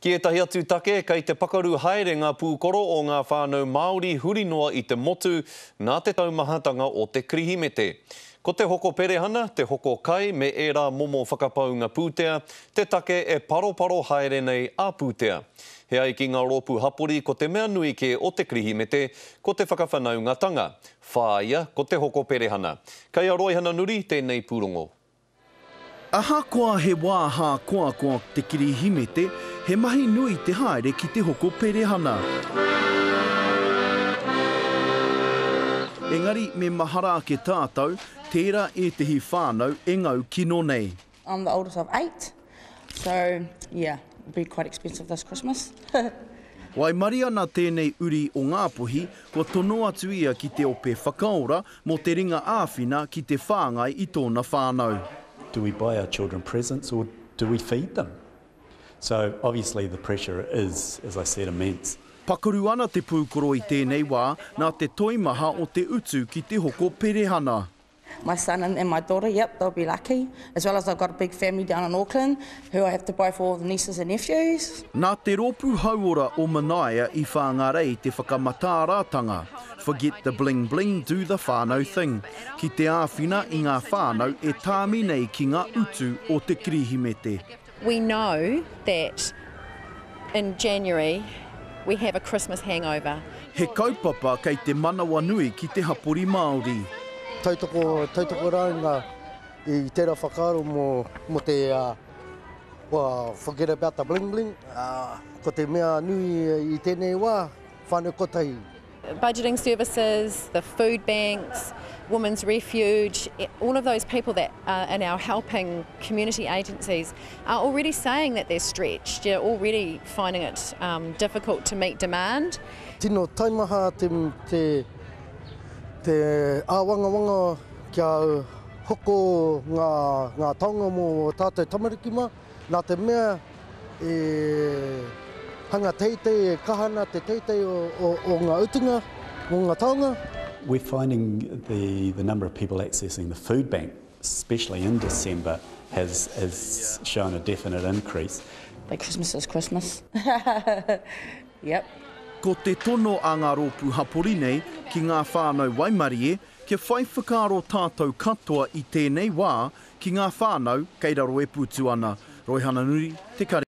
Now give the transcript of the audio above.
Ki ētahi atu take, kei te pakaru haere ngā pūkoro o ngā whānau Māori huri noa i te motu nā te taumahatanga o te Kirihimete. Ko te hoko perehana, te hoko kai me ērā momo whakapaunga pūtea te take e paroparo haere nei a pūtea. He ai ki ngā rōpū hapori ko te mea nui kē o te Kirihimete ko te whakawhanaungatanga, whāia ko te hoko perehana. Kei a Roihana Nuri tēnei pūrongo. Ahakoa he wā hākoakoa te Kirihimete, he mahi nui te haere ki te hoko perehana. Engari me mahara ake tātou, tērā ētehi whānau e ngau kino nei. I'm the oldest of eight, so yeah, it'll be quite expensive this Christmas. Waimarie ana tēnei uri o Ngāpuhi, kua tono atu ia ki te ope whakaora mō te ringa āwhina ki te whāngai i tōna whānau. Do we buy our children presents or do we feed them? So obviously the pressure is, as I said, immense. Pakaru ana te pūkoro i tēnei wā nā te toimaha o te utu ki te hoko perehana. My son and my daughter, yep, they'll be lucky. As well as I've got a big family down in Auckland who I have to buy for all the nieces and nephews. Nā te Rōpū Hauora o Manaia i Whangarei te whakamataaratanga, Forget the bling bling, do the whānau thing, ki te āwhina i ngā whānau e tāmi nei ki ngā utu o te Kirihimete. We know that in January we have a Christmas hangover. He kaupapa kei te manawanui ki te hapori Māori. Tautoko, tautoko rā i ngā, i tērā whakaaro mō, mō te, uh, forget about the bling bling, uh, ko te mea nui i tēnei wā, whānau kotahi. Budgeting services, the food banks, Women's Refuge, all of those people that are in our helping community agencies are already saying that they're stretched, they're already finding it um, difficult to meet demand. Tino taimaha te, te, te āwangawanga kia hoko ngā, ngā taonga mō tātou tamariki mā, Nā te mea e hanga teitei, e kaha ana te teitei o ngā utunga mō ngā taonga. We're finding the the number of people accessing the food bank, especially in December, has has shown a definite increase. But Christmas is Christmas. Yep. Ko te tono a ngā rōpū hapori nei ki ngā whānau waimarie kia whai whakaaro tātou katoa i tēnei wā Ki ngā whānau kei raro e pūtu ana. Roihana Nuri, Te Kare.